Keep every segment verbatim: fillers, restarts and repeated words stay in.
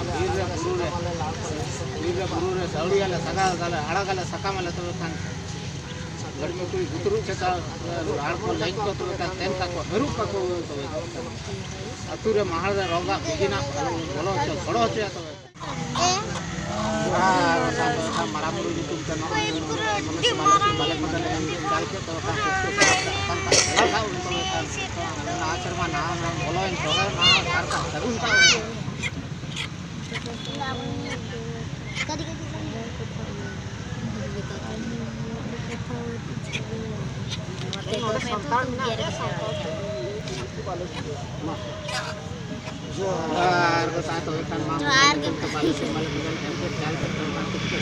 ᱵᱤᱨ ᱨᱮ ᱵᱩᱨᱩ ᱨᱮ, ᱵᱤᱨ ᱨᱮ ᱵᱩᱨᱩ ᱨᱮ ᱥᱟᱹᱣᱲᱤᱭᱟᱞᱮ, ᱥᱟᱜᱟᱫᱟᱞᱮ, ᱟᱲᱟᱜᱟᱞᱮ, ᱥᱟᱠᱟᱢᱟᱞᱮ, ᱛᱚᱵᱮ ᱠᱷᱟᱱ ᱜᱟᱹᱲᱢᱤ ᱠᱩᱲᱤ ᱜᱩᱛᱩᱨᱩᱡ ᱪᱷᱟᱛᱟ ᱟᱲ ᱠᱚ ᱞᱮᱸᱡ ᱠᱚ, ᱛᱚᱵᱮ ᱠᱷᱟᱱ ᱛᱮᱱ ᱛᱟᱠᱚ, ᱦᱟᱹᱨᱩᱵ ᱠᱟᱠᱚ, ᱛᱚᱵᱮ ᱠᱷᱟᱱ ᱟᱹᱛᱩ ᱨᱮ ᱢᱟᱦᱟ ᱨᱮ ᱨᱚᱜᱟᱜ ᱵᱤᱜᱤᱱᱟᱜ ᱵᱚᱞᱚ ᱦᱚᱪᱚ, ᱥᱚᱲᱚ ᱦᱚᱪᱚᱭᱟ᱾ ᱛᱚᱵᱮ ᱟᱨ ᱚᱱᱟ ᱫᱚ ᱢᱟᱨᱟᱝ ᱵᱩᱨᱩ ᱧᱩᱛᱩᱢ ᱛᱮ ᱱᱚᱜᱼᱚᱭ ᱱᱩᱱᱟᱹᱜ ᱢᱟᱱᱮ ᱥᱤᱢᱟᱞᱮ, ᱥᱤᱢᱟᱞᱮ ᱠᱚᱫᱚ ᱞᱮ ᱮᱢ ᱪᱟᱞ ᱠᱮᱫ, ᱛᱚᱵᱮ ᱠᱷᱟᱱ ᱯᱩᱥᱴᱟᱹᱣ ᱥᱟᱶᱛᱮ ᱟᱯᱟᱱ ᱠᱷᱟᱱ ᱪᱟᱞᱟᱣ ᱠᱟᱜ ᱩᱱ ᱛᱚᱵᱮ ᱠᱷᱟᱱ ᱱᱟᱣᱟ ᱥᱮᱨᱢᱟ ᱱᱟᱣᱟ ᱢᱟᱲᱟᱝ ᱵᱚᱞᱚᱭᱮᱱ, ᱛᱚᱵᱮ ᱱᱟᱣᱟ ᱥᱟᱨ ᱠᱟᱜ ᱥᱟᱹᱜᱩᱱ ᱠᱟᱜ ᱩᱱ᱾ ᱱᱚᱰᱮ ᱥᱟᱱᱛᱟᱲ ᱢᱮᱱᱟᱜ ᱞᱮᱭᱟ, ᱥᱟᱱᱛᱟᱲ ᱛᱮ ᱵᱟᱞᱮ ᱵᱩᱡᱷᱟᱹᱣᱟ᱾ ᱡᱚᱦᱟᱨ ᱜᱮ ᱥᱟᱶ ᱛᱚᱵᱮ ᱠᱷᱟᱱ ᱢᱟ ᱡᱚᱦᱟᱨ ᱜᱮ᱾ ᱛᱚᱵᱮ ᱠᱷᱟᱱ ᱢᱟ ᱛᱚᱵᱮ ᱠᱷᱟᱱ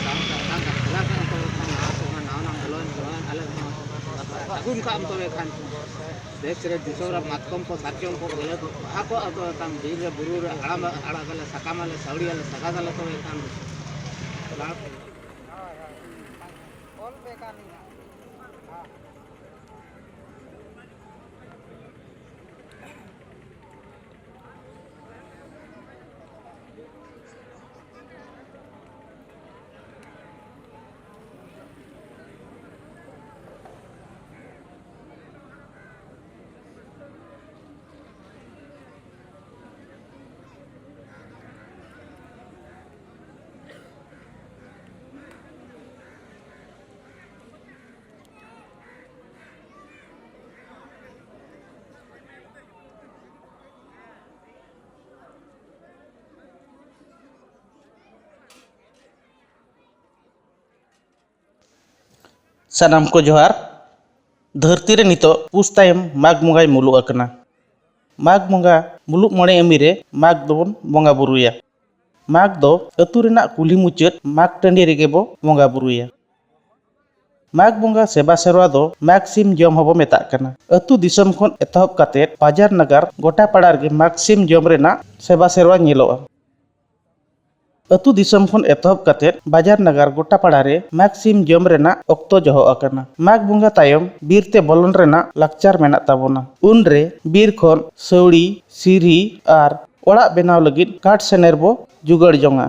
ᱱᱟᱣᱟ ᱥᱮᱨᱢᱟ ᱱᱟᱣᱟ ᱥᱮᱨᱢᱟ ᱛᱚᱵᱮ ᱠᱷᱟᱱ ᱱᱟᱣᱟ ᱥᱮᱨᱢᱟ ᱱᱟᱣᱟ ᱱᱟᱣᱟ ᱵᱚᱞᱚᱭᱮᱱ ᱥᱮᱨᱢᱟ ᱟᱞᱮ ᱦᱚᱸ ᱥᱟᱹᱜᱩᱱ ᱠᱟᱜ ᱟᱢ ᱛᱚᱵᱮ ᱠᱷᱟᱱ᱾ ᱫᱮᱥ ᱨᱮ ᱫᱤᱥᱚᱢ ᱨᱮ ᱢᱟᱛᱠᱚᱢ ᱠᱚ ᱥᱟᱨᱡᱚᱢ ᱠᱚ ᱵᱟᱦᱟ ᱠᱚ ᱟᱫᱚ ᱛᱟᱢ ᱵᱤᱨ ᱨᱮ ᱵᱩᱨᱩ ᱨᱮ ᱟᱲᱟᱜ ᱟᱞᱮ ᱥᱟᱠᱟᱢ ᱟᱞᱮ ᱥᱟᱹᱣᱲᱤ ᱟᱞᱮ ᱥᱟᱜᱟᱫ ᱟᱞᱮ ᱛᱚᱵᱮ ᱠᱷᱟᱱ᱾ ᱥᱟᱱᱟᱢ ᱠᱚ ᱡᱚᱦᱟᱨ᱾ ᱫᱷᱟᱹᱨᱛᱤ ᱨᱮ ᱱᱤᱛᱚᱜ ᱯᱩᱥ ᱛᱟᱭᱚᱢ ᱢᱟᱜᱽ ᱵᱚᱸᱜᱟᱭ ᱢᱩᱞᱩᱜ ᱟᱠᱟᱱᱟ᱾ ᱢᱟᱜᱽ ᱵᱚᱸᱜᱟ ᱢᱩᱞᱩᱜ ᱢᱚᱬᱮ ᱟᱹᱢᱤ ᱨᱮ ᱢᱟᱜᱽ ᱫᱚᱵᱚᱱ ᱵᱚᱸᱜᱟ ᱵᱩᱨᱩᱭᱟ᱾ ᱢᱟᱜᱽ ᱫᱚ ᱟᱹᱛᱩ ᱨᱮᱱᱟᱜ ᱠᱩᱞᱦᱤ ᱢᱩᱪᱟᱹᱫ ᱢᱟᱜᱽ ᱴᱟᱺᱰᱤ ᱨᱮᱜᱮ ᱵᱚ ᱵᱚᱸᱜᱟ ᱵᱩᱨᱩᱭᱟ᱾ ᱢᱟᱜᱽ ᱵᱚᱸᱜᱟ ᱥᱮᱵᱟ ᱥᱮᱨᱣᱟ ᱫᱚ ᱢᱟᱜᱽ ᱥᱤᱢ ᱡᱚᱢ ᱦᱚᱸᱵᱚ ᱢᱮᱛᱟᱜ ᱠᱟᱱᱟ᱾ ᱟᱹᱛᱩ ᱫᱤᱥᱚᱢ ᱠᱷᱚᱱ ᱮᱛᱚᱦᱚᱵ ᱠᱟᱛᱮᱫ ᱵᱟᱡᱟᱨ ᱱᱟᱜᱟᱨ ᱜᱚᱴᱟ ᱯᱟᱲᱟ ᱨᱮᱜᱮ ᱢᱟᱜᱽ ᱥᱤᱢ ᱡᱚᱢ ᱨᱮᱱᱟᱜ ᱥᱮᱵᱟ ᱥᱮᱨᱣᱟ ᱧᱮᱞᱚᱜᱼᱟ᱾ ᱟᱹᱛᱩ ᱫᱤᱥᱚᱢ ᱠᱷᱚᱱ ᱮᱛᱚᱦᱚᱵ ᱠᱟᱛᱮᱫ ᱵᱟᱡᱟᱨ ᱱᱟᱜᱟᱨ ᱜᱚᱴᱟ ᱯᱟᱲᱟ ᱨᱮ ᱢᱟᱜᱽ ᱥᱤᱢ ᱡᱚᱢ ᱨᱮᱱᱟᱜ ᱚᱠᱛᱚ ᱡᱚᱦᱚᱜ ᱟᱠᱟᱱᱟ᱾ ᱢᱟᱜᱽ ᱵᱚᱸᱜᱟ ᱛᱟᱭᱚᱢ ᱵᱤᱨ ᱛᱮ ᱵᱚᱞᱚᱱ ᱨᱮᱱᱟᱜ ᱞᱟᱠᱪᱟᱨ ᱢᱮᱱᱟᱜ ᱛᱟᱵᱚᱱᱟ᱾ ᱩᱱᱨᱮ ᱵᱤᱨ ᱠᱷᱚᱱ ᱥᱟᱹᱣᱲᱤ, ᱥᱤᱨᱦᱤ ᱟᱨ ᱚᱲᱟᱜ ᱵᱮᱱᱟᱣ ᱞᱟᱹᱜᱤᱫ ᱠᱟᱴ ᱥᱮᱱᱮᱨ ᱵᱚ ᱡᱩᱜᱟᱹᱲ ᱡᱚᱝᱟ᱾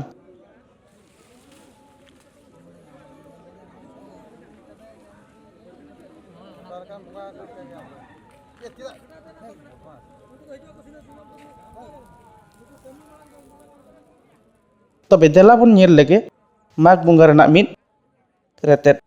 ᱛᱚᱵᱮ ᱫᱮᱞᱟ ᱵᱚᱱ ᱧᱮᱞ ᱞᱮᱜᱮ ᱢᱟᱜᱽ ᱵᱚᱸᱜᱟ ᱨᱮᱱᱟᱜ ᱢᱤᱫ ᱨᱮᱛᱮᱫ᱾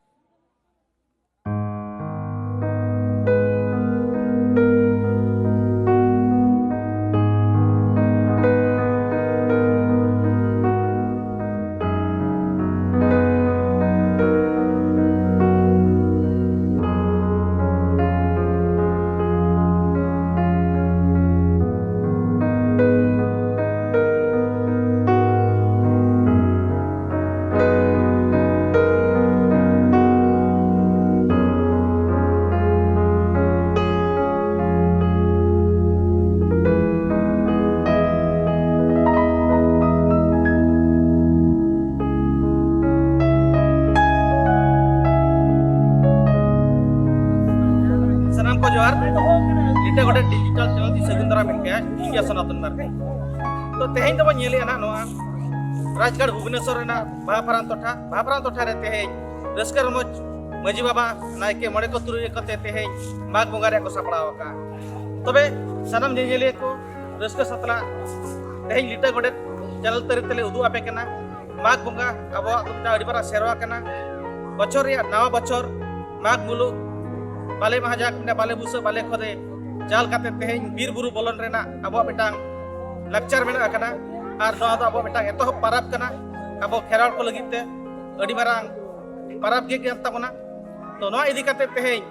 ᱥᱟᱱᱟᱢ ᱠᱚ ᱡᱚᱦᱟᱨ᱾ ᱞᱤᱴᱟᱹ ᱜᱚᱰᱮᱛ ᱰᱤᱡᱤᱴᱟᱞ ᱪᱮᱱᱮᱞ ᱛᱮ ᱥᱟᱹᱜᱩᱱ ᱫᱟᱨᱟᱢ ᱢᱮᱱ ᱠᱮᱜᱼᱟ᱾ ᱤᱧ ᱜᱮ ᱥᱚᱱᱟᱛᱚᱱ ᱢᱟᱨᱰᱤ᱾ ᱛᱚ, ᱛᱮᱦᱮᱧ ᱫᱚᱵᱚᱱ ᱧᱮᱞᱮᱜᱼᱟ ᱱᱟᱜ ᱱᱚᱣᱟ ᱨᱟᱡᱽᱜᱟᱲ ᱵᱷᱩᱵᱽᱱᱮᱥᱚᱨ ᱨᱮᱱᱟᱜ ᱵᱟᱦᱟ ᱯᱷᱟᱨᱟᱢ ᱴᱚᱴᱷᱟ᱾ ᱵᱟᱦᱟ ᱯᱷᱟᱨᱟᱢ ᱴᱚᱴᱷᱟ ᱨᱮ ᱛᱮᱦᱮᱧ ᱨᱟᱹᱥᱠᱟᱹ ᱨᱚᱢᱚᱡᱽ ᱢᱟᱹᱡᱷᱤ ᱵᱟᱵᱟ, ᱱᱟᱭᱠᱮ, ᱢᱚᱬᱮ ᱠᱚ ᱛᱩᱨᱩᱭ ᱠᱚᱛᱮ ᱛᱮᱦᱮᱧ ᱢᱟᱜᱽ ᱵᱚᱸᱜᱟ ᱨᱮᱭᱟᱜ ᱠᱚ ᱥᱟᱯᱲᱟᱣ ᱟᱠᱟᱫᱼᱟ᱾ ᱛᱚᱵᱮ ᱥᱟᱱᱟᱢ ᱧᱮᱧᱮᱞᱤᱭᱟᱹ ᱠᱚ ᱨᱟᱹᱥᱠᱟᱹ ᱥᱟᱛᱞᱟᱜ ᱛᱮᱦᱮᱧ ᱞᱤᱴᱟᱹ ᱜᱚᱰᱮᱛ ᱪᱮᱱᱮᱞ ᱛᱟᱹᱨᱤ ᱛᱮᱞᱮ ᱩᱫᱩᱜ ᱟᱯᱮ ᱠᱟᱱᱟ᱾ ᱢᱟᱜᱽ ᱵᱚᱸᱜᱟ ᱟᱵᱚᱣᱟᱜ ᱫᱚ ᱢᱤᱫᱴᱟᱝ ᱟᱹᱰᱤ ᱢᱟᱨᱟᱝ ᱥᱮᱨᱣᱟ ᱠᱟᱱᱟ᱾ ᱵᱚᱪᱷᱚᱨ ᱨᱮᱭᱟᱜ ᱱᱟᱣᱟ ᱵᱚᱪᱷᱚᱨ ᱢᱟᱜᱽ ᱢᱩᱞᱩᱜ ᱵᱟᱞᱮ ᱢᱟᱦᱟ, ᱡᱟᱦᱟᱸ ᱠᱚ ᱢᱮᱱᱟ ᱵᱟᱞᱮ ᱵᱩᱥᱟᱹᱜ, ᱵᱟᱞᱮ ᱠᱷᱚᱫᱮ, ᱪᱟᱞ ᱠᱟᱛᱮ ᱛᱮᱦᱮᱧ ᱵᱤᱨ ᱵᱩᱨᱩ ᱵᱚᱞᱚᱱ ᱨᱮᱱᱟᱜ ᱟᱵᱚᱣᱟᱜ ᱢᱤᱫᱴᱟᱝ ᱞᱟᱠᱪᱟᱨ ᱢᱮᱱᱟᱜ ᱟᱠᱟᱱᱟ᱾ ᱟᱨ ᱱᱚᱣᱟ ᱫᱚ ᱟᱵᱚᱣᱟᱜ ᱢᱤᱫᱴᱟᱝ ᱮᱛᱚᱦᱚᱵ ᱯᱟᱨᱟᱵᱽ ᱠᱟᱱᱟ᱾ ᱟᱵᱚ ᱠᱷᱮᱨᱣᱟᱲ ᱠᱚ ᱞᱟᱹᱜᱤᱫ ᱛᱮ ᱟᱹᱰᱤ ᱢᱟᱨᱟᱝ ᱯᱟᱨᱟᱵᱽ ᱜᱮ ᱠᱟᱱ ᱛᱟᱵᱚᱱᱟ᱾ ᱛᱚ, ᱱᱚᱣᱟ ᱤᱫᱤ ᱠᱟᱛᱮ ᱛᱮᱦᱮᱧ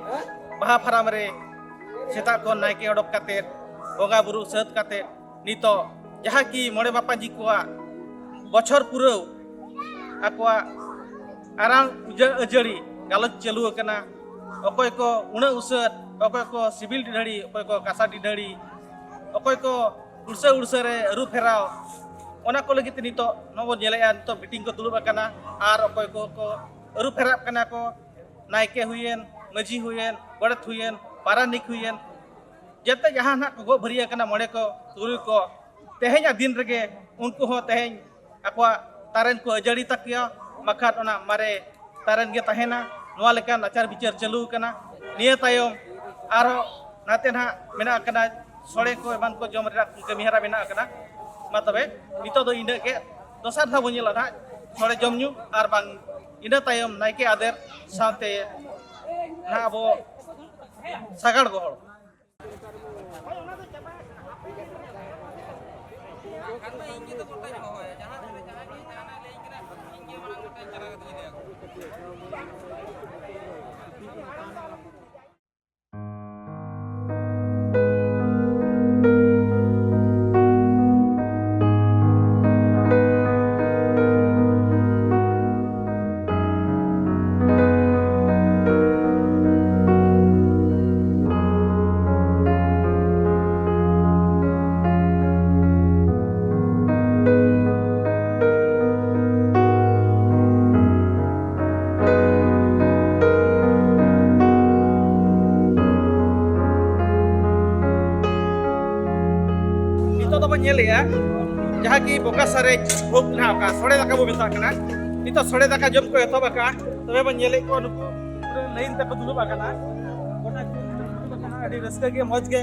ᱵᱟᱦᱟ ᱯᱷᱟᱨᱟᱢ ᱨᱮ ᱥᱮᱛᱟᱜ ᱠᱷᱚᱱ ᱱᱟᱭᱠᱮ ᱚᱰᱚᱠ ᱠᱟᱛᱮ, ᱵᱚᱸᱜᱟ ᱵᱩᱨᱩ ᱥᱟᱹᱛ ᱠᱟᱛᱮ, ᱱᱤᱛᱚᱜ ᱡᱟᱦᱟᱸ ᱠᱤ ᱢᱚᱬᱮ ᱢᱟᱯᱟᱡᱤ ᱠᱚᱣᱟᱜ ᱵᱚᱪᱷᱚᱨ ᱯᱩᱨᱟᱹᱣ ᱟᱠᱚᱣᱟᱜ ᱟᱨᱟᱝ ᱩᱡᱟᱹ ᱟᱹᱡᱟᱹᱲᱤ ᱜᱟᱞᱚᱪ ᱪᱟᱹᱞᱩ ᱟᱠᱟᱱᱟ᱾ ᱚᱠᱚᱭ ᱠᱚ ᱩᱱᱟᱹᱜ ᱩᱥᱟᱹᱫ, ᱚᱠᱚᱭ ᱠᱚ ᱥᱤᱵᱤᱞ ᱰᱤᱰᱷᱟᱹᱲᱤ, ᱚᱠᱚᱭ ᱠᱚ ᱠᱟᱥᱟ ᱰᱤᱰᱷᱟᱹᱲᱤ, ᱚᱠᱚᱭ ᱠᱚ ᱩᱲᱥᱟᱹ ᱩᱲᱥᱟᱹ ᱨᱮ ᱟᱹᱨᱩ ᱯᱷᱮᱨᱟᱣ, ᱚᱱᱟ ᱠᱚ ᱞᱟᱹᱜᱤᱫ ᱛᱮ ᱱᱤᱛᱚᱜ ᱱᱚᱣᱟ ᱵᱚᱱ ᱧᱮᱞᱮᱫᱼᱟ, ᱱᱤᱛᱚᱜ ᱢᱤᱴᱤᱝ ᱠᱚ ᱫᱩᱲᱩᱵ ᱟᱠᱟᱱᱟ᱾ ᱟᱨ ᱚᱠᱚᱭ ᱠᱚ ᱠᱚ ᱟᱹᱨᱩ ᱯᱷᱮᱨᱟᱜ ᱠᱟᱱᱟ ᱠᱚ, ᱱᱟᱭᱠᱮ ᱦᱩᱭᱮᱱ, ᱢᱟᱹᱡᱷᱤ ᱦᱩᱭᱮᱱ, ᱜᱚᱰᱮᱛ ᱦᱩᱭᱮᱱ, ᱯᱟᱨᱟᱱᱤᱠ ᱦᱩᱭᱮᱱ, ᱡᱮᱛᱮ ᱡᱟᱦᱟᱸ ᱱᱟᱜ ᱠᱚ ᱜᱚᱜ ᱵᱷᱟᱹᱨᱤ ᱟᱠᱟᱱᱟ, ᱢᱚᱬᱮ ᱠᱚ ᱛᱩᱨᱩᱭ ᱠᱚ, ᱛᱮᱦᱮᱧᱟᱜ ᱫᱤᱱ ᱨᱮᱜᱮ ᱩᱱᱠᱩ ᱦᱚᱸ ᱛᱮᱦᱮᱧ ᱟᱠᱚᱣᱟᱜ ᱛᱟᱨᱮᱱ ᱠᱚ ᱟᱹᱡᱟᱹᱲᱤ ᱛᱟᱠᱚᱣᱟ, ᱵᱟᱠᱷᱟᱱ ᱚᱱᱟ ᱢᱟᱨᱮ ᱛᱟᱨᱮᱱ ᱜᱮ ᱛᱟᱦᱮᱱᱟ᱾ ᱱᱚᱣᱟ ᱞᱮᱠᱟᱱ ᱟᱪᱟᱨ ᱵᱤᱪᱟᱹᱨ ᱪᱟᱹᱞᱩ ᱟᱠᱟᱱᱟ᱾ ᱱᱤᱭᱟᱹ ᱛᱟᱭᱚᱢ ᱟᱨᱦᱚᱸ ᱱᱟᱛᱮ ᱱᱟᱦᱟᱜ ᱢᱮᱱᱟᱜ ᱟᱠᱟᱫᱟ, ᱥᱚᱲᱮ ᱠᱚ ᱮᱢᱟᱱ ᱠᱚ ᱡᱚᱢ ᱨᱮᱱᱟᱜ ᱠᱟᱹᱢᱤ ᱦᱚᱨᱟ ᱢᱮᱱᱟᱜ ᱟᱠᱟᱫᱟ᱾ ᱢᱟ ᱛᱚᱵᱮ ᱱᱤᱛᱚᱜ ᱫᱚ ᱤᱱᱟᱹᱜ ᱜᱮ, ᱫᱚᱥᱟᱨ ᱫᱷᱟᱣ ᱵᱚᱱ ᱧᱮᱞᱟ ᱱᱟᱦᱟᱜ ᱥᱚᱲᱮ ᱡᱚᱢ ᱧᱩ ᱟᱨ ᱵᱟᱝ ᱤᱱᱟᱹ ᱛᱟᱭᱚᱢ ᱱᱟᱭᱠᱮ ᱟᱫᱮᱨ ᱥᱟᱶᱛᱮ ᱱᱟᱦᱟᱜ ᱟᱵᱚ ᱥᱟᱜᱟᱲ ᱜᱚᱦᱚᱲ᱾ ᱱᱤᱛᱚᱜ ᱫᱚᱵᱚᱱ ᱧᱮᱞᱮᱜᱼᱟ, ᱡᱟᱦᱟᱸ ᱠᱤ ᱵᱚᱸᱜᱟ ᱥᱟᱨᱮᱡ ᱵᱷᱳᱜᱽ ᱱᱟᱦᱟᱜ ᱚᱠᱟ ᱥᱚᱲᱮ ᱫᱟᱠᱟ ᱵᱚ ᱢᱮᱛᱟᱜ ᱠᱟᱱᱟ᱾ ᱱᱤᱛᱚᱜ ᱥᱚᱲᱮ ᱫᱟᱠᱟ ᱡᱚᱢ ᱠᱚ ᱮᱛᱚᱦᱚᱵ ᱟᱠᱟᱫᱼᱟ᱾ ᱛᱚᱵᱮ ᱵᱚᱱ ᱧᱮᱞᱮᱫ ᱠᱚᱣᱟ ᱱᱩᱠᱩ ᱯᱩᱨᱟᱹ ᱞᱟᱭᱤᱱ ᱛᱮᱠᱚ ᱫᱩᱲᱩᱵ ᱟᱠᱟᱱᱟ᱾ ᱜᱚᱴᱟ ᱠᱚ ᱫᱩᱲᱩᱵ ᱟᱠᱟᱱᱟ, ᱟᱹᱰᱤ ᱨᱟᱹᱥᱠᱟᱹ ᱜᱮ, ᱢᱚᱡᱽ ᱜᱮ᱾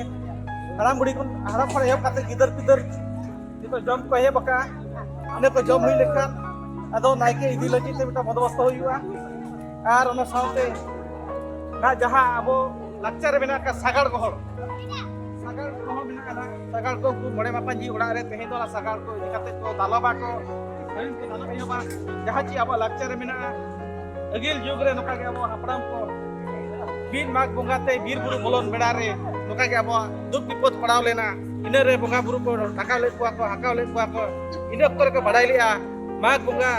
ᱦᱟᱲᱟᱢ ᱵᱩᱲᱦᱤ ᱠᱷᱚᱱ, ᱦᱟᱲᱟᱢ ᱠᱷᱚᱱ ᱮᱦᱚᱵ ᱠᱟᱛᱮ ᱜᱤᱫᱟᱹᱨ ᱯᱤᱫᱟᱹᱨ ᱱᱤᱛᱚᱜ ᱡᱚᱢ ᱠᱚ ᱮᱦᱚᱵ ᱟᱠᱟᱫᱼᱟ᱾ ᱚᱸᱰᱮ ᱠᱚ ᱡᱚᱢ ᱦᱩᱭ ᱞᱮᱱᱠᱷᱟᱱ ᱟᱫᱚ ᱱᱟᱭᱠᱮ ᱤᱫᱤ ᱞᱟᱹᱜᱤᱫ ᱛᱮ ᱢᱤᱫᱴᱟᱝ ᱵᱚᱱᱫᱳᱵᱚᱥᱛᱚ ᱦᱩᱭᱩᱜᱼᱟ᱾ ᱟᱨ ᱚᱱᱟ ᱥᱟᱶᱛᱮ ᱱᱟᱜ ᱡᱟᱦᱟᱸ ᱟᱵᱚ ᱞᱟᱠᱪᱟᱨ ᱨᱮ ᱢᱮᱱᱟᱜ ᱟᱠᱟᱫ ᱥᱟᱜᱟᱲ ᱜᱚᱦᱚᱲ, ᱥᱟᱜᱟᱲ ᱠᱚᱦᱚᱸ ᱢᱮᱱᱟᱜᱼᱟ᱾ ᱥᱟᱜᱟᱲ ᱠᱚ ᱩᱱᱠᱩ ᱢᱚᱬᱮ ᱢᱟᱯᱟᱧᱡᱤ ᱚᱲᱟᱜ ᱨᱮ ᱛᱮᱦᱮᱧ ᱫᱚ ᱚᱱᱟ ᱥᱟᱜᱟᱲ ᱠᱚ ᱤᱫᱤ ᱠᱟᱛᱮ ᱠᱚ ᱫᱟᱞᱚᱵᱟ ᱠᱚ, ᱥᱟᱹᱲᱤᱢ ᱠᱚ ᱫᱟᱞᱚᱵ ᱮᱦᱚᱵᱟ᱾ ᱡᱟᱦᱟᱸ ᱪᱮ ᱟᱵᱚᱣᱟᱜ ᱞᱟᱠᱪᱟᱨ ᱨᱮ ᱢᱮᱱᱟᱜᱼᱟ᱾ ᱟᱹᱜᱤᱞ ᱡᱩᱜᱽ ᱨᱮ ᱱᱚᱝᱠᱟ ᱜᱮ ᱟᱵᱚ ᱦᱟᱯᱲᱟᱢ ᱠᱚ ᱵᱤᱨ ᱢᱟᱜᱽ ᱵᱚᱸᱜᱟ ᱛᱮ ᱵᱤᱨ ᱵᱩᱨᱩ ᱵᱚᱞᱚᱱ ᱵᱮᱲᱟ ᱨᱮ ᱱᱚᱝᱠᱟ ᱜᱮ ᱟᱵᱚᱣᱟᱜ ᱫᱩᱠ ᱵᱤᱯᱚᱫ ᱯᱟᱲᱟᱣ ᱞᱮᱱᱟ᱾ ᱤᱱᱟᱹ ᱨᱮ ᱵᱚᱸᱜᱟ ᱵᱩᱨᱩ ᱠᱚ ᱰᱟᱠᱟᱣ ᱞᱮᱫ ᱠᱚᱣᱟ ᱠᱚ, ᱦᱟᱠᱟᱣ ᱞᱮᱫ ᱠᱚᱣᱟ ᱠᱚ᱾ ᱤᱱᱟᱹ ᱚᱠᱛᱚ ᱨᱮᱠᱚ ᱵᱟᱲᱟᱭ ᱞᱮᱜᱼᱟ, ᱢᱟᱜᱽ ᱵᱚᱸᱜᱟ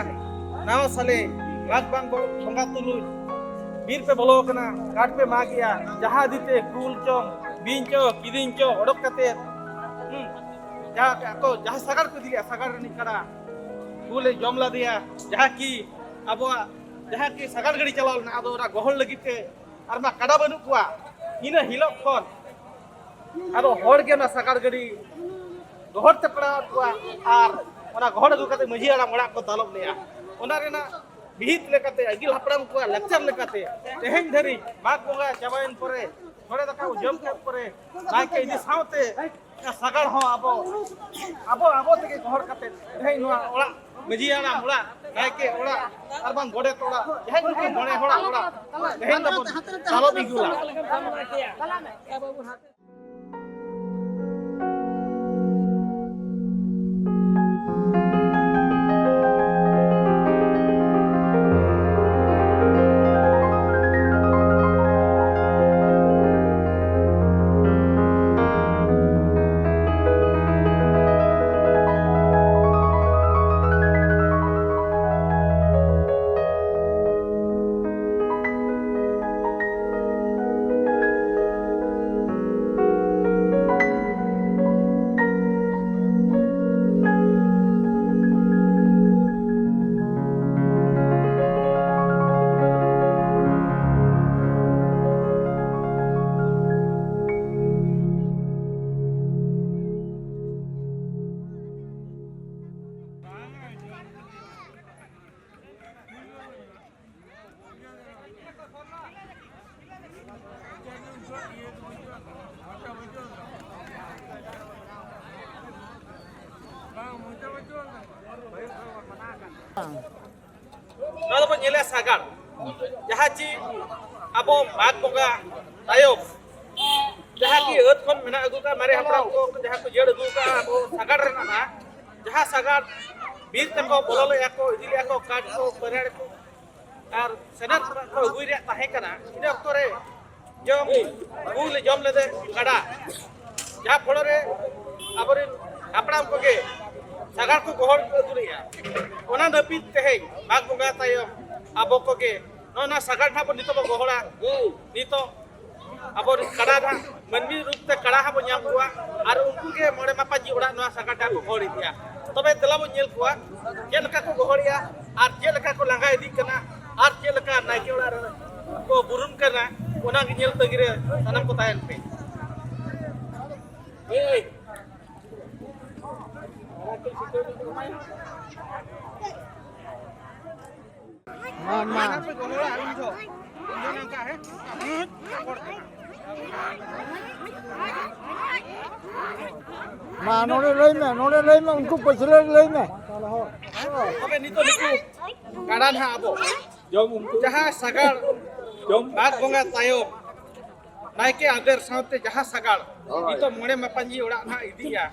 ᱱᱟᱣᱟ ᱥᱟᱞᱮ, ᱢᱟᱜᱽ ᱵᱟᱝ ᱵᱚ-, ᱵᱚᱸᱜᱟ ᱛᱩᱞᱩᱡ ᱵᱤᱨ ᱯᱮ ᱵᱚᱞᱚ ᱟᱠᱟᱱᱟ, ᱠᱟᱴ ᱯᱮ ᱢᱟᱜᱮᱜᱼᱟ, ᱡᱟᱦᱟᱸ ᱤᱫᱤ ᱛᱮ ᱠᱩᱞ ᱪᱚᱝ, ᱵᱤᱧ ᱪᱚᱝ, ᱠᱤᱫᱤᱧ ᱪᱚᱝ ᱚᱰᱚᱠ ᱠᱟᱛᱮ, ᱦᱩᱸ, ᱡᱟᱦᱟᱸ ᱟᱠᱚ ᱡᱟᱦᱟᱸ ᱥᱟᱜᱟᱲ ᱠᱚ ᱤᱫᱤ ᱞᱮᱜᱼᱟ, ᱥᱟᱜᱟᱲ ᱨᱤᱱᱤᱡ ᱠᱟᱰᱟ ᱠᱩᱞᱮ ᱡᱚᱢ ᱞᱟᱫᱮᱭᱟ, ᱡᱟᱦᱟᱸ ᱠᱤ ᱟᱵᱚᱣᱟᱜ ᱡᱟᱦᱟᱸ ᱠᱤ ᱥᱟᱜᱟᱲ ᱜᱟᱹᱰᱤ ᱪᱟᱞᱟᱣ ᱞᱮᱱᱟ, ᱟᱫᱚ ᱚᱱᱟ ᱜᱚᱦᱚᱲ ᱞᱟᱹᱜᱤᱫ ᱛᱮ ᱟᱨ ᱢᱟ ᱠᱟᱰᱟ ᱵᱟᱹᱱᱩᱜ ᱠᱚᱣᱟ᱾ ᱤᱱᱟᱹ ᱦᱤᱞᱳᱜ ᱠᱷᱚᱱ ᱟᱫᱚ ᱦᱚᱲ ᱜᱮ ᱚᱱᱟ ᱥᱟᱜᱟᱲ ᱜᱟᱹᱰᱤ ᱜᱚᱦᱚᱲ ᱛᱮ ᱯᱮᱲᱟᱣᱟᱫ ᱠᱚᱣᱟ ᱟᱨ ᱚᱱᱟ ᱜᱚᱦᱚᱲ ᱟᱹᱜᱩ ᱠᱟᱛᱮ ᱢᱟᱹᱡᱷᱤ ᱦᱟᱲᱟᱢ ᱚᱲᱟᱜ ᱠᱚ ᱫᱟᱞᱚᱵ ᱞᱮᱫᱼᱟ᱾ ᱚᱱᱟ ᱨᱮᱱᱟᱜ ᱵᱤᱦᱤᱛ ᱞᱮᱠᱟᱛᱮ, ᱟᱹᱜᱤᱞ ᱦᱟᱯᱲᱟᱢ ᱠᱚᱣᱟᱜ ᱞᱟᱠᱪᱟᱨ ᱞᱮᱠᱟᱛᱮ, ᱛᱮᱦᱮᱧ ᱫᱷᱟᱹᱨᱤᱡ ᱢᱟᱜᱽ ᱵᱚᱸᱜᱟ ᱪᱟᱵᱟᱭᱮᱱ ᱯᱚᱨᱮ, ᱥᱚᱲᱮ ᱫᱟᱠᱟ ᱠᱚ ᱡᱚᱢ ᱠᱮᱫ ᱯᱚᱨᱮ, ᱱᱟᱭᱠᱮ ᱤᱫᱤ ᱥᱟᱶᱛᱮ ᱥᱟᱜᱟᱲ ᱦᱚᱸ ᱟᱵᱚ, ᱟᱵᱚ, ᱟᱵᱚ ᱛᱮᱜᱮ ᱜᱚᱦᱚᱲ ᱠᱟᱛᱮ ᱛᱮᱦᱮᱧ ᱱᱚᱣᱟ ᱚᱲᱟᱜ, ᱢᱟᱹᱡᱷᱤ ᱦᱟᱲᱟᱢ ᱚᱲᱟᱜ, ᱱᱟᱭᱠᱮ ᱚᱲᱟᱜ, ᱟᱨ ᱵᱟᱝ ᱜᱚᱰᱮᱛ ᱚᱲᱟᱜ, ᱡᱟᱦᱟᱸᱭ ᱠᱚ ᱢᱚᱬᱮ ᱦᱚᱲᱟᱜ ᱚᱲᱟᱜ ᱛᱮᱦᱮᱧ ᱫᱚᱵᱚᱱ ᱫᱟᱞᱚᱵ ᱤᱫᱤᱭᱟ᱾ ᱱᱚᱣᱟ ᱫᱚᱵᱚᱱ ᱧᱮᱞᱟ ᱥᱟᱜᱟᱲ, ᱡᱟᱦᱟᱸ ᱪᱮ ᱟᱵᱚ ᱢᱟᱜᱽ ᱵᱚᱸᱜᱟ ᱛᱟᱭᱚᱢ ᱡᱟᱦᱟᱸ ᱠᱤ ᱟᱹᱛ ᱠᱷᱚᱱ ᱢᱮᱱᱟᱜ ᱟᱹᱜᱩ ᱠᱟᱜ ᱢᱟᱨᱮ ᱦᱟᱯᱲᱟᱢ ᱠᱚ ᱡᱟᱦᱟᱸ ᱠᱚ ᱡᱟᱹᱲ ᱟᱹᱜᱩ ᱠᱟᱜ ᱟᱵᱚ ᱥᱟᱜᱟᱲ ᱨᱮᱱᱟᱜ ᱱᱟᱦᱟᱜ, ᱡᱟᱦᱟᱸ ᱥᱟᱜᱟᱲ ᱵᱤᱨ ᱛᱮᱠᱚ ᱵᱚᱞᱚ ᱞᱮᱫᱼᱟ ᱠᱚ, ᱤᱫᱤ ᱞᱮᱫᱼᱟ ᱠᱚ, ᱠᱟᱴ ᱠᱚ, ᱵᱮᱨᱮᱲ ᱠᱚ, ᱟᱨ ᱥᱮᱱᱮᱨ ᱠᱚ ᱟᱹᱜᱩᱭ ᱨᱮᱭᱟᱜ ᱛᱟᱦᱮᱸ ᱠᱟᱱᱟ᱾ ᱤᱱᱟᱹ ᱚᱠᱛᱚ ᱨᱮ ᱡᱚᱢ ᱠᱚ ᱞᱮ ᱡᱚᱢ ᱞᱮᱫᱮ ᱠᱟᱰᱟ, ᱡᱟᱦᱟᱸ ᱯᱷᱚᱲᱚ ᱨᱮ ᱟᱵᱚᱨᱮᱱ ᱦᱟᱯᱲᱟᱢ ᱠᱚᱜᱮ ᱥᱟᱜᱟᱲ ᱠᱚ ᱜᱚᱦᱚᱲ ᱟᱹᱜᱩ ᱞᱮᱫᱼᱟ᱾ ᱚᱱᱟ ᱱᱟᱹᱯᱤᱛ ᱛᱮᱦᱮᱧ ᱢᱟᱜᱽ ᱵᱚᱸᱜᱟ ᱛᱟᱭᱚᱢ ᱟᱵᱚ ᱠᱚᱜᱮ ᱱᱚᱜᱼᱚ ᱱᱚᱣᱟ ᱥᱟᱜᱟᱲ ᱱᱟᱦᱟᱜ ᱵᱚᱱ ᱱᱤᱛᱚᱜ ᱵᱚᱱ ᱜᱚᱦᱚᱲᱟ᱾ ᱱᱤᱛᱚᱜ ᱟᱵᱚ ᱠᱟᱰᱟ ᱱᱟᱦᱟᱜ ᱢᱟᱹᱱᱢᱤ ᱨᱩᱯ ᱛᱮ ᱠᱟᱰᱟ ᱦᱟᱸᱜ ᱵᱚᱱ ᱧᱟᱢ ᱠᱚᱣᱟ ᱟᱨ ᱩᱱᱠᱩ ᱜᱮ ᱢᱚᱬᱮ ᱢᱟᱯᱟᱡᱤ ᱚᱲᱟᱜ ᱱᱚᱣᱟ ᱥᱟᱜᱟᱲ ᱱᱟᱦᱟᱜ ᱠᱚ ᱜᱚᱦᱚᱲ ᱤᱫᱤᱭᱟ᱾ ᱛᱚᱵᱮ ᱫᱮᱞᱟ ᱵᱚᱱ ᱧᱮᱞ ᱠᱚᱣᱟ ᱪᱮᱫ ᱞᱮᱠᱟ ᱠᱚ ᱜᱚᱦᱚᱲᱮᱜᱼᱟ ᱟᱨ ᱪᱮᱫ ᱞᱮᱠᱟ ᱠᱚ ᱞᱟᱸᱜᱟ ᱤᱫᱤᱜ ᱠᱟᱱᱟ ᱟᱨ ᱪᱮᱫ ᱞᱮᱠᱟ ᱱᱟᱭᱠᱮ ᱚᱲᱟᱜ ᱨᱮ ᱠᱚ ᱵᱩᱨᱩᱱ ᱠᱟᱱᱟ, ᱚᱱᱟ ᱜᱮ ᱧᱮᱞ ᱛᱟᱹᱜᱤ ᱨᱮ ᱥᱟᱱᱟᱢ ᱠᱚ ᱛᱟᱦᱮᱱ ᱯᱮ᱾ ᱢᱟ, ᱢᱟ᱾ ᱢᱟ, ᱱᱚᱰᱮ ᱞᱟᱹᱭ ᱢᱮ, ᱱᱚᱰᱮ ᱞᱟᱹᱭ ᱢᱮ, ᱩᱱᱠᱩ ᱯᱟᱹᱪᱷᱞᱟᱹ ᱨᱮ ᱞᱟᱹᱭ ᱢᱮ᱾ ᱛᱚᱵᱮ ᱱᱤᱛᱚᱜ ᱱᱩᱠᱩ ᱠᱟᱰᱟ ᱱᱟᱦᱟᱜ ᱟᱵᱚ ᱡᱚᱢ, ᱩᱱᱠᱩ ᱡᱟᱦᱟᱸ ᱥᱟᱜᱟᱲ ᱡᱚᱢ ᱢᱟᱜᱽ ᱵᱚᱸᱜᱟ ᱛᱟᱭᱚᱢ ᱱᱟᱭᱠᱮ ᱟᱫᱮᱨ ᱥᱟᱶᱛᱮ ᱡᱟᱦᱟᱸ ᱥᱟᱜᱟᱲ ᱦᱳᱭ᱾ ᱱᱤᱛᱚᱜ ᱢᱚᱬᱮ ᱢᱟᱯᱟᱧᱡᱤ ᱚᱲᱟᱜ ᱱᱟᱦᱟᱜ ᱤᱫᱤᱭᱟ,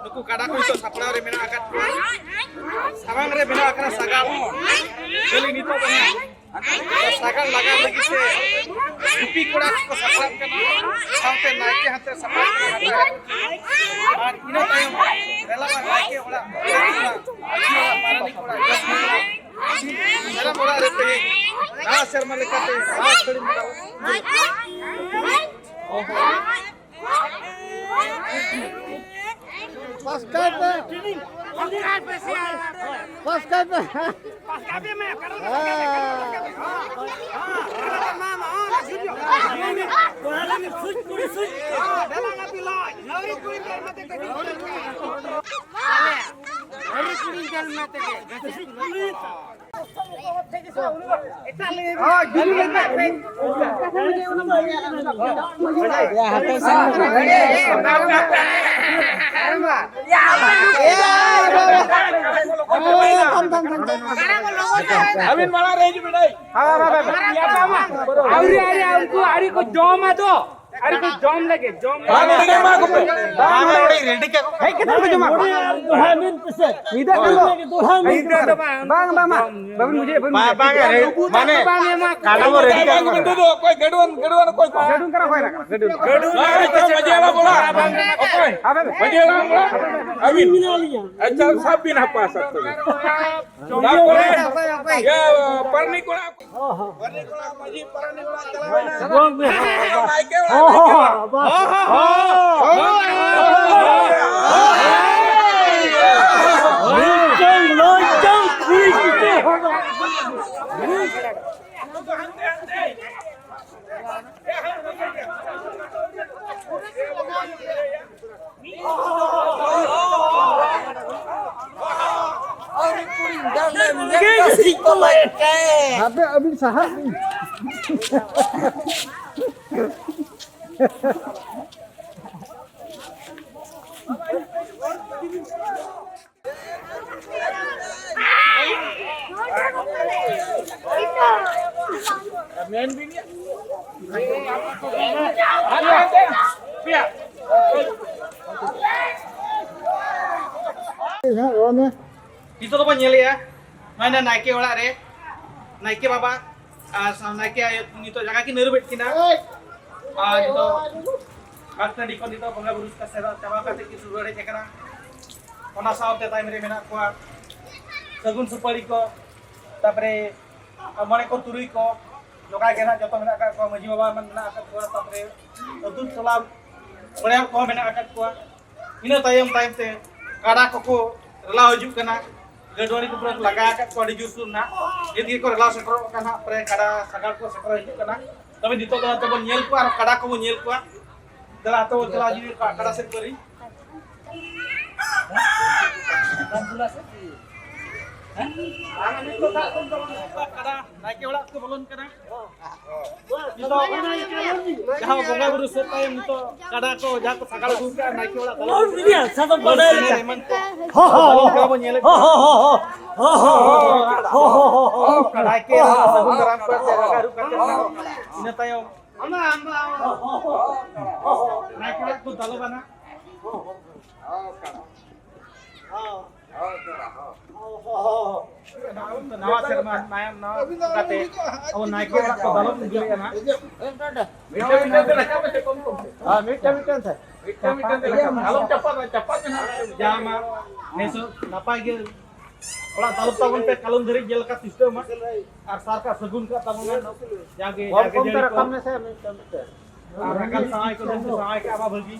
ᱱᱩᱠᱩ ᱠᱟᱰᱟ ᱠᱚ ᱱᱤᱛᱚᱜ ᱥᱟᱯᱲᱟᱣ ᱨᱮ ᱢᱮᱱᱟᱜ ᱟᱠᱟᱫ ᱠᱚᱣᱟ᱾ ᱥᱟᱢᱟᱝ ᱨᱮ ᱢᱮᱱᱟᱜ ᱟᱠᱟᱫ ᱥᱟᱜᱟᱲ ᱠᱷᱟᱹᱞᱤ ᱱᱤᱛᱚᱜ ᱫᱚ ᱱᱟᱦᱟᱜ ᱥᱟᱜᱟᱲ ᱞᱟᱜᱟᱣ ᱞᱟᱹᱜᱤᱫ ᱛᱮ ᱜᱩᱯᱤ ᱠᱚᱲᱟ ᱠᱚᱠᱚ ᱥᱟᱯᱲᱟᱜ ᱠᱟᱱᱟ, ᱥᱟᱶᱛᱮ ᱱᱟᱭᱠᱮ ᱦᱟᱱᱛᱮ ᱥᱟᱯᱲᱟᱜ ᱠᱟᱱᱟ᱾ ᱟᱨ ᱤᱱᱟᱹ ᱛᱟᱭᱚᱢ ᱫᱮᱞᱟ ᱵᱟ ᱱᱟᱭᱠᱮ ᱚᱲᱟᱜ, ᱢᱟᱹᱡᱷᱤ ᱚᱲᱟᱜ, ᱯᱟᱨᱟᱱᱤᱠ ᱚᱲᱟᱜ, ᱡᱚᱜᱽ ᱢᱟᱹᱡᱷᱤ ᱚᱲᱟᱜ, ᱥᱟᱱᱟᱢ ᱚᱲᱟᱜ ᱨᱮ ᱛᱮᱦᱮᱧ ᱱᱟᱣᱟ ᱥᱮᱨᱢᱟ ᱞᱮᱠᱟᱛᱮ ᱱᱟᱣᱟ ᱥᱟᱹᱲᱤᱢ ᱫᱟᱵ ᱯᱟᱥ ᱠᱟᱭ ᱯᱮ᱾ ᱯᱟᱥ ᱠᱟᱭ ᱯᱮ᱾ ᱟᱹᱵᱤᱱ ᱢᱟᱲᱟᱝ ᱨᱮ ᱦᱤᱡᱩᱜ ᱵᱤᱱ, ᱟᱹᱭ᱾ ᱟᱹᱣᱨᱤ, ᱟᱹᱣᱨᱤ, ᱩᱱᱠᱩ ᱟᱹᱣᱨᱤ ᱠᱚ ᱡᱚᱢᱟ ᱫᱚ᱾ ᱟᱨ ᱠᱚ ᱡᱚᱢ ᱞᱟᱹᱜᱤᱫ, ᱡᱚᱢ ᱵᱟᱝ, ᱞᱟᱹᱜᱤᱫ᱾ ᱚᱸᱰᱮ ᱜᱮ ᱮᱢᱟ ᱠᱚᱯᱮ᱾ ᱵᱟᱝ, ᱚᱸᱰᱮ ᱜᱮ ᱨᱮᱰᱤ ᱠᱟᱠᱚ᱾ ᱦᱮᱡ ᱠᱟᱛᱮ ᱯᱮ ᱡᱚᱢᱟ᱾ ᱫᱚᱦᱲᱟ ᱢᱤᱫ ᱯᱮᱥᱮ᱾ ᱧᱤᱫᱟᱹ ᱠᱷᱟᱱ ᱫᱚ᱾ ᱫᱚᱦᱲᱟ ᱢᱤᱫ ᱧᱤᱫᱟᱹ ᱫᱚ ᱯᱮᱥᱮ᱾ ᱵᱟᱝ, ᱵᱟᱝ, ᱵᱟᱝ᱾ ᱵᱟᱵᱤᱱ ᱵᱩᱡᱷᱟᱹᱣ, ᱵᱟᱵᱤᱱ ᱵᱟᱝ, ᱵᱩᱡᱷᱟᱹᱣ᱾ ᱵᱟᱝ, ᱨᱮᱰᱤ, ᱢᱟᱱᱮ, ᱵᱟᱝ ᱮᱢᱟ ᱠᱚ᱾ ᱠᱟᱰᱟ ᱵᱚ ᱨᱮᱰᱤ ᱠᱟᱠᱚ᱾ ᱵᱟᱝ, ᱵᱟᱝ, ᱵᱟᱝ, ᱚᱠᱚᱭ ᱜᱟᱹᱰᱩᱣᱟᱹᱱ, ᱜᱟᱹᱰᱩᱣᱟᱹᱱ ᱚᱠᱚᱭ ᱠᱚ? ᱜᱟᱹᱰᱩᱣᱟᱹᱱ ᱠᱟᱱᱟ, ᱚᱠᱚᱭ ᱠᱟᱱᱟ? ᱜᱟᱹᱰᱩᱣᱟᱹᱱ᱾ ᱜᱟᱹᱰᱩᱣᱟᱹᱱ᱾ ᱵᱟᱝ, ᱵᱟᱝ, ᱢᱟᱹᱡᱷᱤ ᱦᱟᱲᱟᱢ ᱚᱲᱟᱜ᱾ ᱚᱠᱚᱭ? ᱟᱵᱮᱱ᱾ ᱢᱟᱹᱡᱷᱤ ᱦᱟᱲᱟᱢ ᱚᱲᱟᱜ᱾ ᱟᱹᱵᱤᱱ᱾ ᱟᱪᱪᱷᱟ, ᱥᱟᱵ ᱵᱤᱱ ᱦᱟᱯᱟ, ᱥᱟᱵ ᱛᱟᱵᱤᱱ᱾ ᱛᱟᱨᱯᱚᱨᱮ, ᱚᱠᱚᱭ, ᱚᱠᱚᱭ? ᱤᱭᱟᱹ, ᱯᱟᱨᱟᱱᱤᱠ ᱚᱲᱟᱜ᱾ ᱯᱟᱨᱟᱱᱤᱠ ᱚᱲᱟᱜ ᱢᱟᱹᱡᱷᱤ, ᱯᱟᱨᱟᱱᱤᱠ ᱚᱲᱟᱜ ᱪᱟᱞᱟᱣ ᱮᱱᱟ᱾ ᱵᱟᱝ, ᱵᱟᱝ᱾ ᱱᱟᱭᱠᱮ ᱚᱲᱟᱜ ᱦᱚᱸ, ᱦᱚᱸ, ᱦᱚᱸ, ᱵᱟᱝ᱾ ᱦᱚᱸ, ᱦᱚᱸ, ᱦᱚᱸ᱾ ᱞᱚᱡᱽ ᱪᱚᱝ, ᱞᱚᱡᱽ ᱪᱚᱝ, ᱠᱩᱲᱤ ᱜᱤᱫᱽᱨᱟᱹ ᱦᱚᱲ᱾ ᱦᱟᱯᱮ ᱟᱹᱵᱤᱱ ᱥᱟᱦᱟᱜ ᱵᱤᱱ᱾ ᱦᱮᱸ, ᱨᱚᱲ ᱢᱮ᱾ ᱱᱤᱛᱚᱜ ᱫᱚᱵᱚᱱ ᱧᱮᱞᱮᱜᱼᱟ, ᱱᱚᱜᱼᱚᱭ ᱱᱟ ᱱᱟᱭᱠᱮ ᱚᱲᱟᱜ ᱨᱮ ᱱᱟᱭᱠᱮ ᱵᱟᱵᱟ ᱟᱨ ᱥᱟᱶ ᱱᱟᱭᱠᱮ ᱟᱭᱳ ᱱᱤᱛᱚᱜ ᱡᱟᱸᱜᱟ ᱠᱤᱱ ᱟᱹᱨᱩᱵᱮᱫ ᱠᱤᱱᱟ᱾ ᱟᱨ ᱱᱤᱛᱚᱜ ᱢᱟᱜ ᱴᱟᱺᱰᱤ ᱠᱷᱚᱱ ᱱᱤᱛᱚᱜ ᱵᱚᱸᱜᱟ ᱵᱩᱨᱩ ᱥᱮᱫ ᱪᱟᱵᱟ ᱠᱟᱛᱮ ᱠᱤᱱ ᱨᱩᱣᱟᱹᱲ ᱦᱮᱡ ᱟᱠᱟᱱᱟ᱾ ᱚᱱᱟ ᱥᱟᱶᱛᱮ ᱛᱟᱭᱚᱢ ᱨᱮ ᱢᱮᱱᱟᱜ ᱠᱚᱣᱟ ᱥᱟᱹᱜᱩᱱ ᱥᱩᱯᱟᱹᱲᱤ ᱠᱚ, ᱛᱟᱨᱯᱚᱨᱮ ᱢᱚᱬᱮ ᱠᱚ ᱛᱩᱨᱩᱭ ᱠᱚ, ᱱᱚᱝᱠᱟ ᱜᱮ ᱱᱟᱜ ᱡᱚᱛᱚ ᱢᱮᱱᱟᱜ ᱟᱠᱟᱫ ᱠᱚᱣᱟ, ᱢᱟᱹᱡᱷᱤ ᱵᱟᱵᱟ ᱢᱮᱱᱟᱜ ᱟᱠᱟᱫ ᱠᱚᱣᱟ, ᱛᱟᱨᱯᱚᱨᱮ ᱟᱹᱛᱩ ᱴᱚᱞᱟ ᱢᱚᱬᱮ ᱦᱚᱲ ᱠᱚᱦᱚᱸ ᱢᱮᱱᱟᱜ ᱟᱠᱟᱫ ᱠᱚᱣᱟ᱾ ᱤᱱᱟᱹ ᱛᱟᱭᱚᱢ ᱛᱟᱭᱚᱢ ᱛᱮ ᱠᱟᱰᱟ ᱠᱚᱠᱚ ᱨᱮᱞᱟᱣ ᱦᱤᱡᱩᱜ ᱠᱟᱱᱟ, ᱜᱟᱹᱰᱩᱣᱟᱹᱲᱤ ᱠᱚ ᱯᱩᱨᱟᱹ ᱠᱚ ᱞᱟᱜᱟ ᱟᱠᱟᱫ ᱠᱚᱣᱟ ᱟᱹᱰᱤ ᱡᱳᱨᱥᱳᱨ ᱱᱟᱜ᱾ ᱱᱤᱛ ᱜᱮᱠᱚ ᱨᱮᱞᱟᱣ ᱥᱮᱴᱮᱨᱚᱜ ᱠᱟᱱᱟ ᱦᱟᱸᱜ, ᱯᱨᱟᱭ ᱠᱟᱰᱟ ᱥᱟᱜᱟᱲ ᱠᱚ ᱥᱮᱴᱮᱨ ᱦᱤᱡᱩᱜ ᱠᱟᱱᱟ᱾ ᱛᱚᱵᱮ ᱱᱤᱛᱚᱜ ᱫᱚ ᱱᱚᱛᱮ ᱵᱚᱱ ᱧᱮᱞ ᱠᱚᱣᱟ ᱟᱨ ᱠᱟᱰᱟ ᱠᱚᱵᱚᱱ ᱧᱮᱞ ᱠᱚᱣᱟ᱾ ᱫᱮᱞᱟ ᱦᱟᱛᱟᱣ ᱵᱚᱱ ᱪᱟᱞᱟᱣ ᱤᱫᱤ ᱠᱚᱣᱟ ᱠᱟᱰᱟ ᱥᱮᱫ ᱯᱟᱹᱨᱤ᱾ ᱠᱟᱰᱟ ᱱᱟᱭᱠᱮ ᱚᱲᱟᱜ ᱠᱚ ᱵᱚᱞᱚᱱ ᱠᱟᱱᱟ᱾ ᱱᱤᱛᱚᱜ ᱡᱟᱦᱟᱸ ᱵᱚᱸᱜᱟ ᱵᱩᱨᱩ ᱥᱟᱹᱛ ᱛᱟᱭᱚᱢ ᱱᱤᱛᱚᱜ ᱠᱟᱰᱟ ᱠᱚ ᱡᱟᱦᱟᱸ ᱠᱚ ᱥᱟᱜᱟᱲ ᱟᱹᱜᱩ ᱠᱟᱜᱼᱟ ᱱᱟᱭᱠᱮ ᱚᱲᱟᱜ ᱫᱟᱞᱚᱵ ᱞᱟᱹᱜᱤᱫ ᱛᱮ, ᱮᱢᱟᱱ ᱠᱚ ᱦᱚᱸ, ᱦᱚᱸ, ᱦᱚᱸ, ᱵᱚᱱ ᱧᱮᱞᱮᱫ ᱦᱚᱸ, ᱠᱚᱣᱟ᱾ ᱦᱚᱸ, ᱦᱚᱸ, ᱦᱚᱸ, ᱦᱚᱸ, ᱦᱚᱸ, ᱦᱚᱸ, ᱦᱚᱸ, ᱦᱚᱸ, ᱦᱚᱸ, ᱦᱚᱸ᱾ ᱱᱟᱭᱠᱮ ᱥᱟᱹᱜᱩᱱ ᱫᱟᱨᱟᱢ ᱠᱚᱣᱟ ᱛᱮ ᱡᱟᱸᱜᱟ ᱟᱹᱨᱩᱵ ᱠᱟᱛᱮ ᱱᱟᱜ᱾ ᱤᱱᱟᱹ ᱛᱟᱭᱚᱢ ᱱᱟᱭᱠᱮ ᱚᱲᱟᱜ ᱠᱚ ᱫᱟᱞᱚᱵᱟ ᱱᱟᱜ᱾ ᱱᱟᱣᱟ ᱥᱮᱨᱢᱟ ᱢᱟᱭᱟᱢ ᱱᱟᱣᱟ ᱠᱟᱛᱮ ᱟᱵᱚ ᱱᱟᱭᱠᱮ ᱚᱲᱟᱜ ᱠᱚ ᱫᱟᱞᱚᱵ ᱤᱫᱤᱭᱮᱫᱼᱟ ᱱᱟᱜ᱾ ᱢᱤᱫᱴᱟᱝ ᱢᱤᱫᱴᱟᱝ ᱛᱮ ᱨᱟᱠᱟᱵ ᱢᱮᱥᱮ, ᱠᱚᱢ ᱠᱚᱢ ᱛᱮ᱾ ᱦᱮᱸ, ᱢᱤᱫᱴᱟᱝ ᱢᱤᱫᱴᱟᱝ ᱛᱮ᱾ ᱢᱤᱫᱴᱟᱝ ᱢᱤᱫᱴᱟᱝ ᱛᱮ ᱨᱟᱠᱟᱵ ᱢᱮ᱾ ᱟᱞᱚᱢ ᱪᱟᱯᱟᱫᱟ, ᱪᱟᱯᱟᱫ ᱢᱮ ᱱᱟᱜ᱾ ᱡᱟᱦᱟᱸ ᱢᱟ ᱱᱮᱥ ᱦᱚᱸ ᱱᱟᱯᱟᱭ ᱜᱮ ᱚᱲᱟᱜ ᱫᱟᱞᱚᱵ ᱛᱟᱵᱚᱱ ᱯᱮ, ᱠᱟᱞᱚᱢ ᱫᱷᱟᱹᱨᱤᱡ ᱡᱮᱞᱮᱠᱟ ᱥᱤᱥᱴᱮᱢ ᱢᱟ᱾ ᱟᱨ ᱥᱟᱨ ᱠᱟᱜ ᱥᱟᱹᱜᱩᱱ ᱠᱟᱜ ᱛᱟᱵᱚᱱ ᱢᱟ᱾ ᱡᱟᱜᱮ, ᱠᱚᱢ ᱡᱟᱜᱮ ᱠᱚᱢ ᱛᱮ ᱡᱟᱹᱲᱤ ᱠᱚ᱾ ᱨᱟᱠᱟᱵ ᱢᱮᱥᱮ, ᱢᱤᱫᱴᱟᱝ ᱢᱤᱫᱴᱟᱝ᱾ ᱟᱨ ᱨᱟᱠᱟᱵ ᱥᱟᱶᱟᱭ ᱠᱚ, ᱫᱩᱠ ᱥᱟᱶᱟᱭ ᱠᱟᱜ ᱢᱟ ᱵᱷᱟᱹᱜᱤ᱾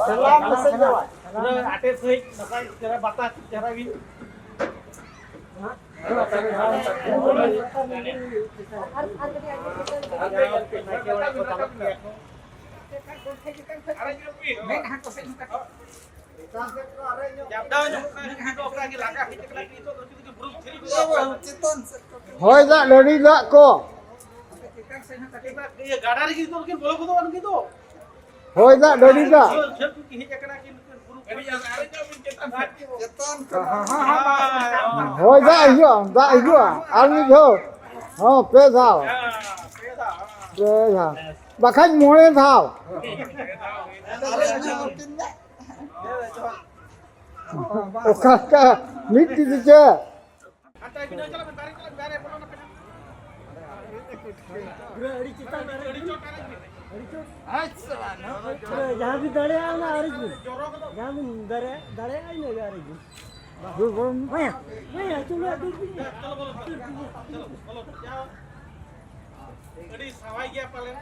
ᱥᱮᱞᱟᱢ ᱢᱮᱥᱮ ᱡᱟᱶᱟᱭ᱾ ᱯᱩᱨᱟᱹ ᱟᱴᱮᱫ ᱥᱟᱺᱦᱤᱡ ᱱᱟᱯᱟᱭ ᱪᱮᱦᱨᱟ ᱵᱟᱛᱟ ᱪᱮᱦᱨᱟ ᱵᱤᱱ᱾ ᱢᱮᱫ ᱦᱟᱸᱜ ᱠᱚᱥᱮᱫ ᱦᱚᱸ ᱠᱟᱹᱴᱤᱡ᱾ ᱦᱚᱭ ᱫᱟᱜ, ᱰᱟᱹᱰᱤ ᱫᱟᱜ ᱠᱚ᱾ ᱦᱚᱭ ᱫᱟᱜ, ᱰᱟᱹᱰᱤ ᱫᱟᱜ᱾ ᱦᱚᱭ ᱫᱟᱜ ᱦᱤᱡᱩᱜᱼᱟ, ᱫᱟᱜ ᱦᱤᱡᱩᱜᱼᱟ᱾ ᱟᱨ ᱢᱤᱫ ᱫᱷᱟᱣ᱾ ᱦᱚᱸ, ᱯᱮ ᱫᱷᱟᱣ᱾ ᱯᱮ ᱫᱷᱟᱣ᱾ ᱵᱟᱠᱷᱟᱡ ᱢᱚᱬᱮ ᱫᱷᱟᱣ᱾ ᱚᱠᱟ ᱞᱮᱠᱟ ᱢᱤᱫ ᱛᱤ ᱛᱮ ᱪᱮ? ᱡᱟᱦᱟᱸ ᱵᱤᱱ ᱫᱟᱲᱮᱭᱟᱜᱼᱟ, ᱚᱱᱟ ᱟᱨᱮᱡ ᱵᱤᱱ᱾ ᱡᱟᱦᱟᱸ ᱵᱤᱱ ᱫᱟᱲᱮᱭᱟᱜᱼᱟ, ᱫᱟᱲᱮᱭᱟᱜᱼᱟ, ᱤᱱᱟᱹᱜᱮ ᱟᱨᱮᱡ ᱵᱤᱱ᱾ ᱦᱮᱸ, ᱦᱮᱸ, ᱪᱚᱞᱚ, ᱫᱩᱲᱩᱵ ᱵᱤᱱ᱾ ᱟᱹᱰᱤ ᱥᱟᱣᱟᱭ ᱜᱮᱭᱟ ᱯᱟᱞᱮᱱ᱾